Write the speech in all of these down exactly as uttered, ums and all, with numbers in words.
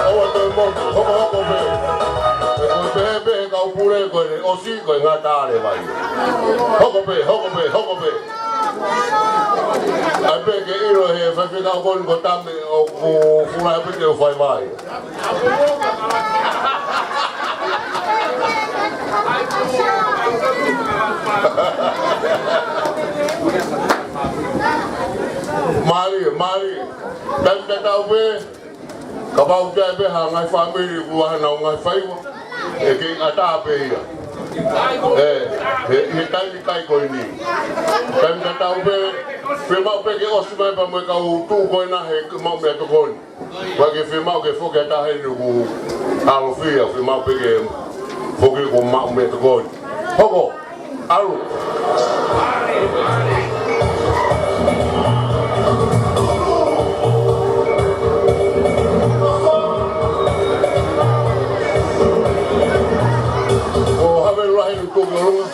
ʻOua toe motu, hokohoko pē. He ko e pehē pē ʻe he kau pule ko e ʻosi ko e ngata leva ia. Hoko pē, hoko pē, hoko pē. ʻAi pē ke ʻilo ʻe he faifekau ko eni ko Tame ʻoku fula pē ke u fai vai. Mālie, mālie. Taimi tatau pē, kapau ʻoku ʻi ai pē ha ngaahi fāmili ʻoku ʻi ai haʻanau ngaahi faiva, ʻe kei ʻatā pē ia. ʻE, he, he taimi kai ko eni. Taimi tatau pē, fiemaʻu pē ke ʻosi mai pea mo e kau tuʻu ko ena he maʻu meʻatokoni. Pea ke fiemaʻu ke foki ʻa taha eni ʻoku ʻalofia, fiemaʻu pē ke foki ko e maʻu meʻatokoni. Hoko, ʻalu. Ko Havelu lahi ʻoku tuʻu ki ʻolunga.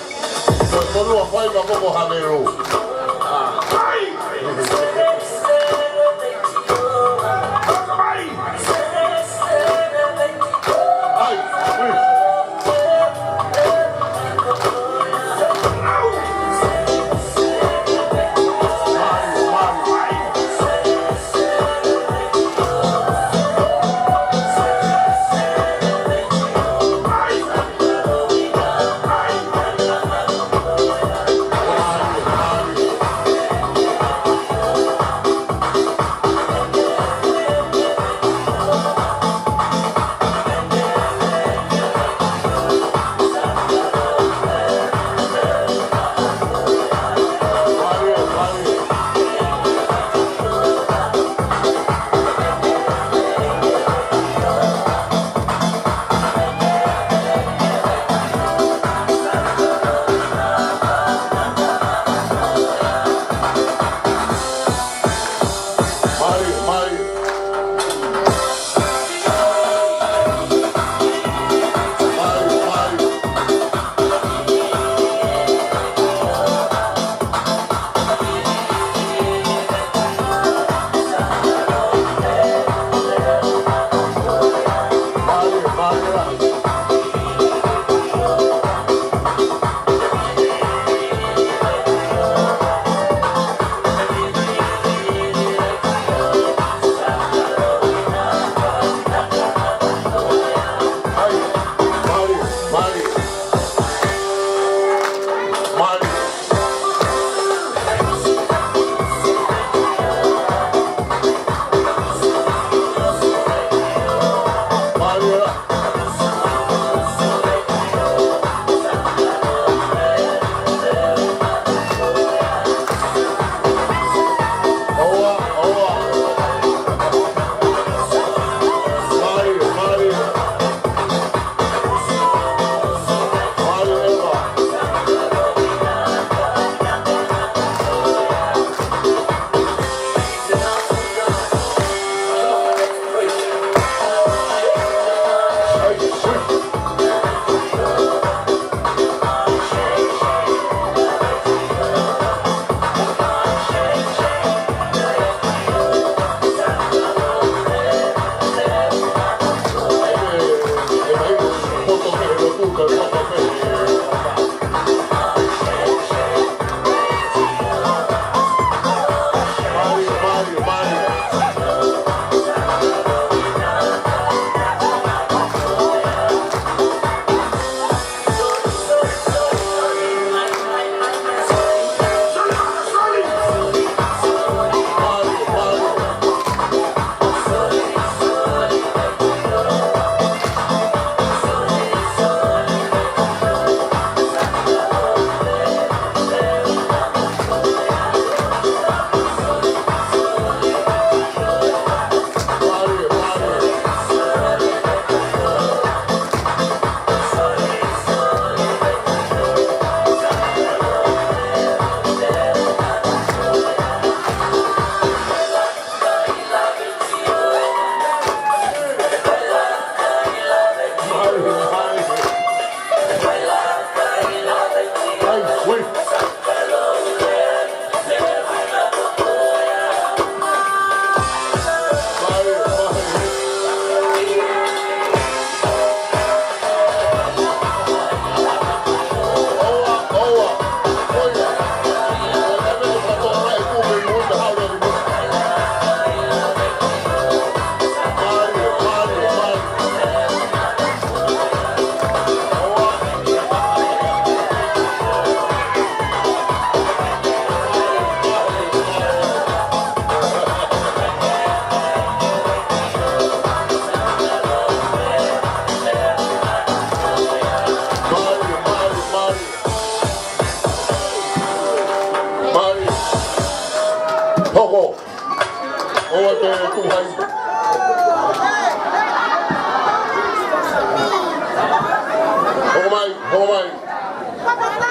Ko e fonua faiva ko ē ko Havelu.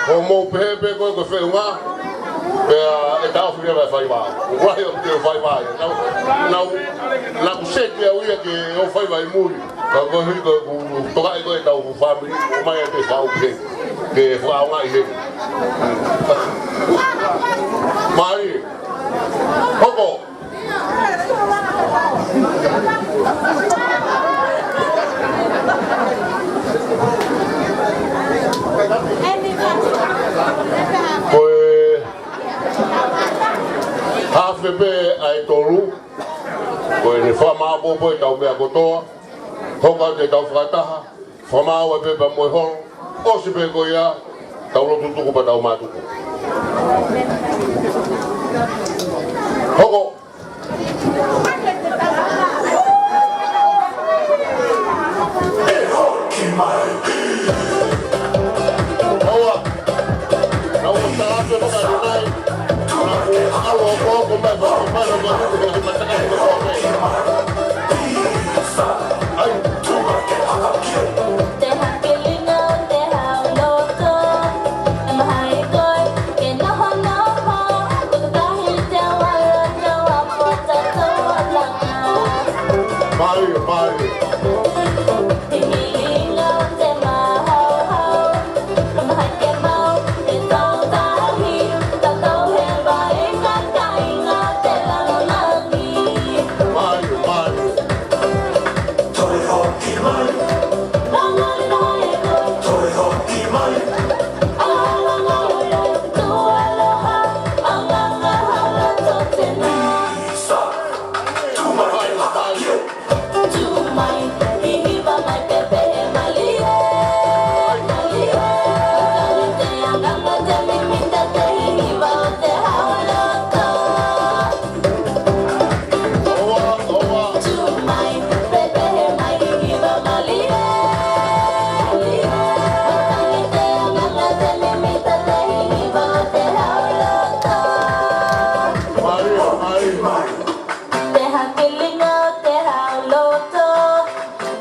Ko mou pehē pē ko e ko e feʻunga. Pea ʻe taʻofi leva e faiva. Uahi o te faiva. Nau, nau, nau seti au ia ke ʻo faiva ʻi mui. Ka ko e hui ko e ku toka e ko e tau ku fāmili. ʻO mai ʻa te fau ke, ke fakaʻaongaʻi he. Mālie. Hoko. Ko e hafe pē ʻa e tolu, ko ʻene fakamāʻopoʻopo ʻetau meʻa kotoa, hoko atu ʻetau fakataha, fakamaau pē pea mo e holo, ʻosi pē ko ia, tau lotu tuku pea tau mātuku. Hoko. Te hake linga ʻo te hao loto, ʻe mahae koe ke nohonoho, ko e tahi te wala te wa mo tatou langa. Mālie, mālie. Te hake linga ʻo te mahaohao, ʻe mahae ke mau, ʻe tau tahi, tatou he vai ka kainga te langa langi. Mālie, mālie. Toe hoki mai. Toe hoki mai. Sa. Tū mai ke laka kio. Tū mai, hihiva mai pē pehē mālie. Mālie. Te anga mo te mimita te hihiva ʻo te hao loto. Te hake linga ʻo te hao loto,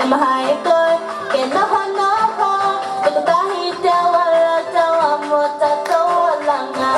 ʻe mahae koe ke nohonoho, ko e tahi te wala te wa mo tatou langa.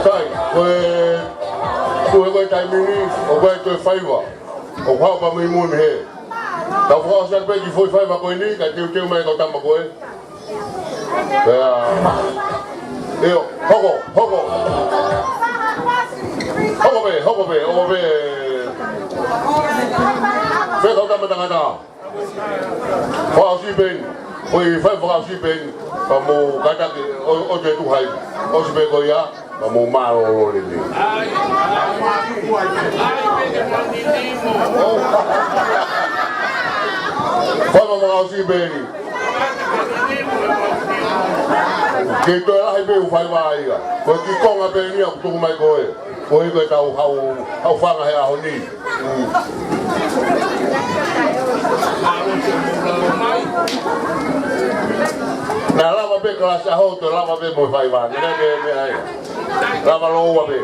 Sai, ko e, ko e, ko e taimi ni, ʻoku ʻi ai e toe faiva. ʻOku haʻu pē mei mui mei hē. Tau fakaʻosi atu pē ki he foʻi faiva ko eni, kae teuteu mai e kau tama ko ē. Pea. ʻIo, hoko, hoko. Hoko pē, hoko pē, hoko pē. Pea kau tama tangata. Fakaʻosi pē eni. Foʻi faiva fakaʻosi pē eni. Pea mou kātaki ʻo, ʻo te tuʻu hai. ʻOsi pē ko ia. Pea mou mālōlō lelei. Faiva fakaʻosi pē eni. Kei toe lahi pē ʻū faiva ia. Ko e kiʻi konga pē eni ʻoku tuku mai ko ē. Ko e ko e tau hau, hau fanga he ʻaho ni. Naʻe lava pē kalasi ʻaho, toe lava pē mo e faiva. Naʻe ʻikai ke meʻa ia. Lava lōua pē.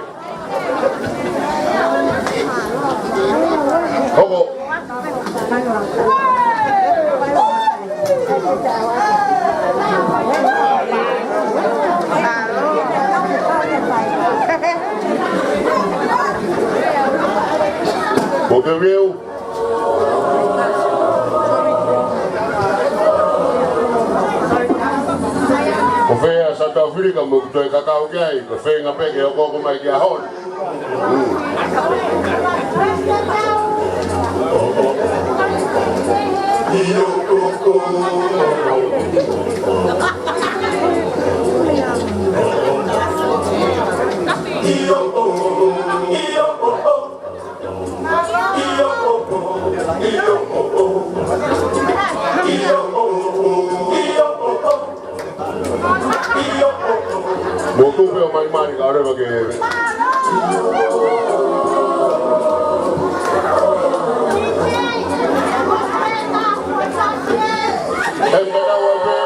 Hoko. Ko ke veu. Ko fē ʻa South Africa mo ʻeku toe kakau ki ai, ko fē ngā pē ke hoko mai ki ʻaho ni. Mo tupe ʻo malimali ka ʻoleva ke. He meʻa ua pē.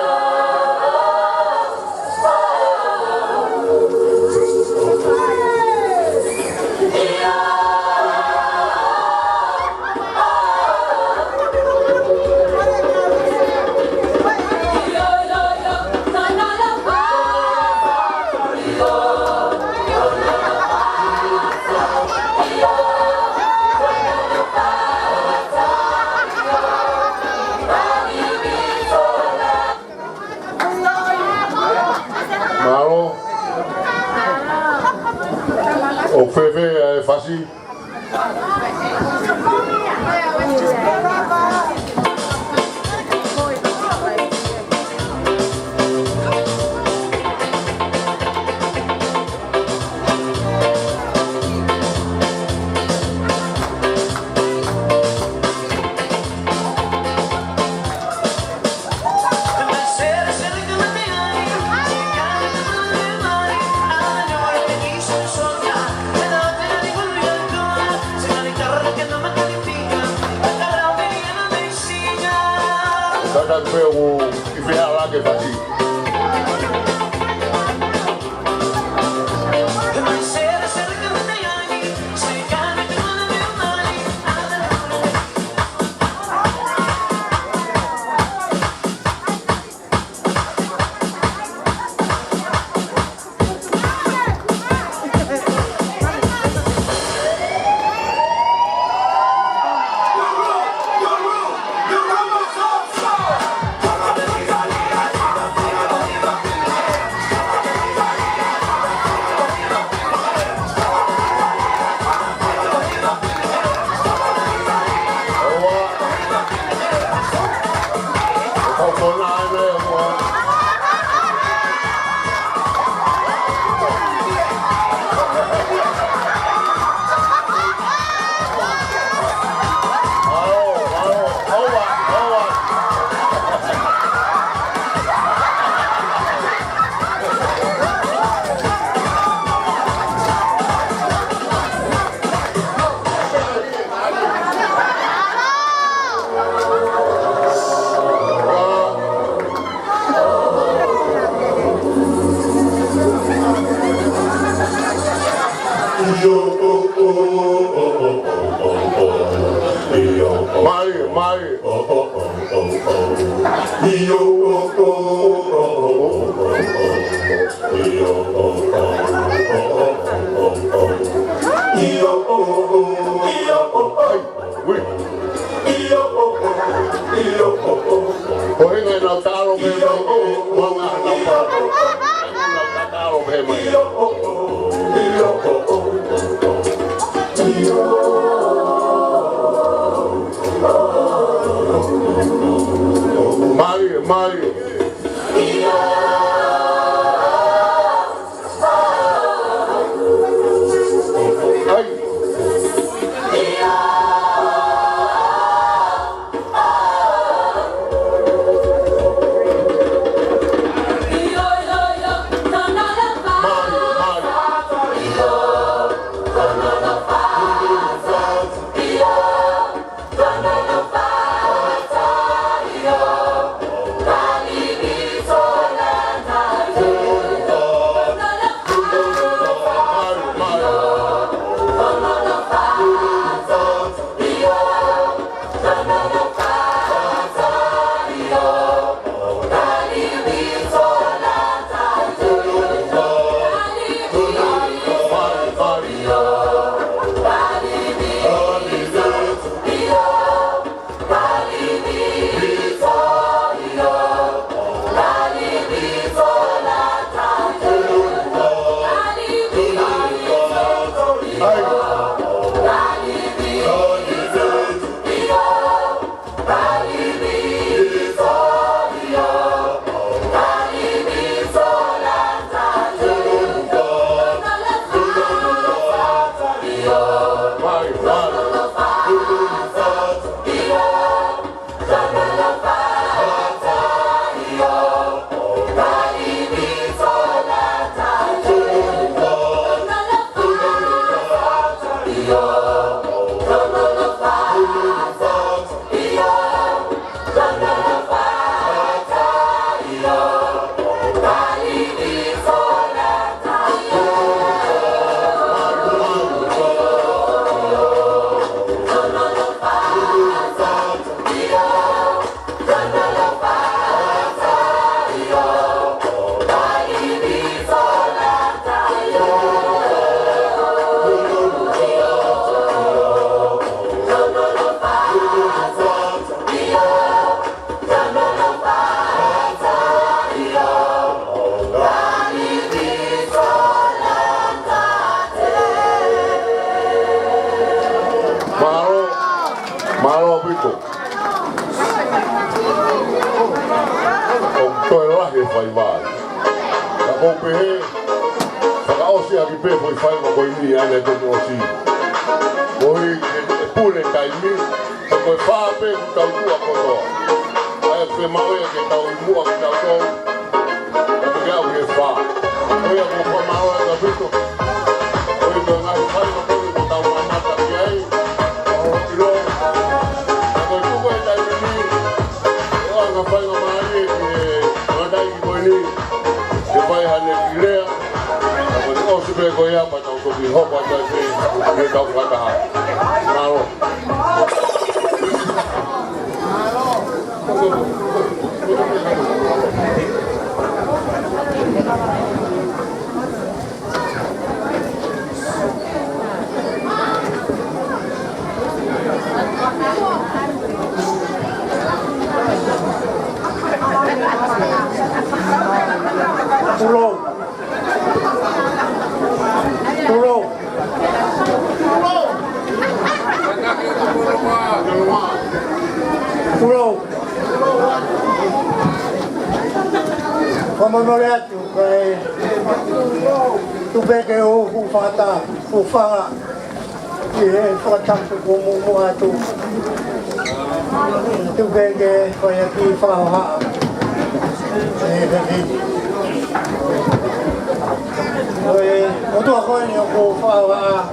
Mālō. ʻOku fēfē ʻa e fasi? Kata pē ʻoku ʻi fē hala ke fasi. Mai, mai. Ui. Ko hinga ʻenau talo pē mai. Ko hinga ʻenau talo. Talo pē mai. Mai, mai. Mālō, mālō ʻaupito. ʻOku toe lahi e faiva. Ka ʻoku ou pehē, fakaʻosi ʻaki pē foʻi faiva ko eni ʻa ē naʻe toki ʻosi. Koeʻuhi ke pule taimi, ko e fā pē kuo tau tuʻa kotoa. ʻA ia ʻoku fiemaʻu ia ke tau ʻi muʻa kitautolu. ʻOku ke au he fā. Ko ia ʻoku ou fakamālō atu ʻaupito. Ko e ngaahi faiva ko eni kuo tau mamata ki ai. ʻO ʻilo. Ka ko e tuku e taimi ni, ʻo ʻai ha faingamālie ki he tangataʻeiki ko eni ke fai haʻane kiʻi lea. Ka ko e ʻosi pē ko ia pea tau toki hoko atu ai pē ki heʻetau fakataha. Mālō. Tulou. Tulou. Tulou. Fakamolemole atu, kae tuku pē ke u hūfanga, hūfanga ʻi he fakatapu kuo muʻomuʻa atu. Tuku pē ke fai ha kiʻi fakahohaʻa. ʻE, pehē. Ko e motuʻa ko eni ʻoku fakahohaʻa.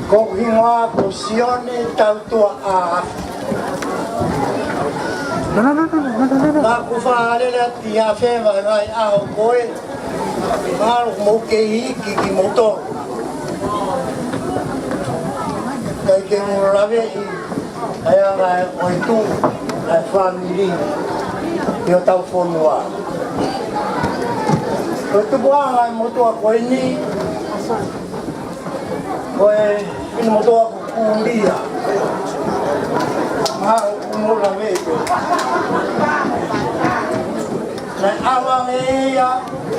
Ko hoku hingoa ko Sione Tautuaʻa. No, no, no, no, no, no, no, no. Naʻa ku fakalele atu ʻi he feva ngaahi ʻaho ko ē. Mahalo ʻoku mou kei iiki kimoutolu. ʻIkai ke u laveʻi ʻa e anga ʻo e tuʻu ʻa e fāmili ʻi hotau fonua. Ko e tupuʻanga ʻo e motuʻa ko eni, ko e finemotuʻa ko Kulia. Mahalo ʻoku mou laveʻi. Naʻe ʻalu ange ia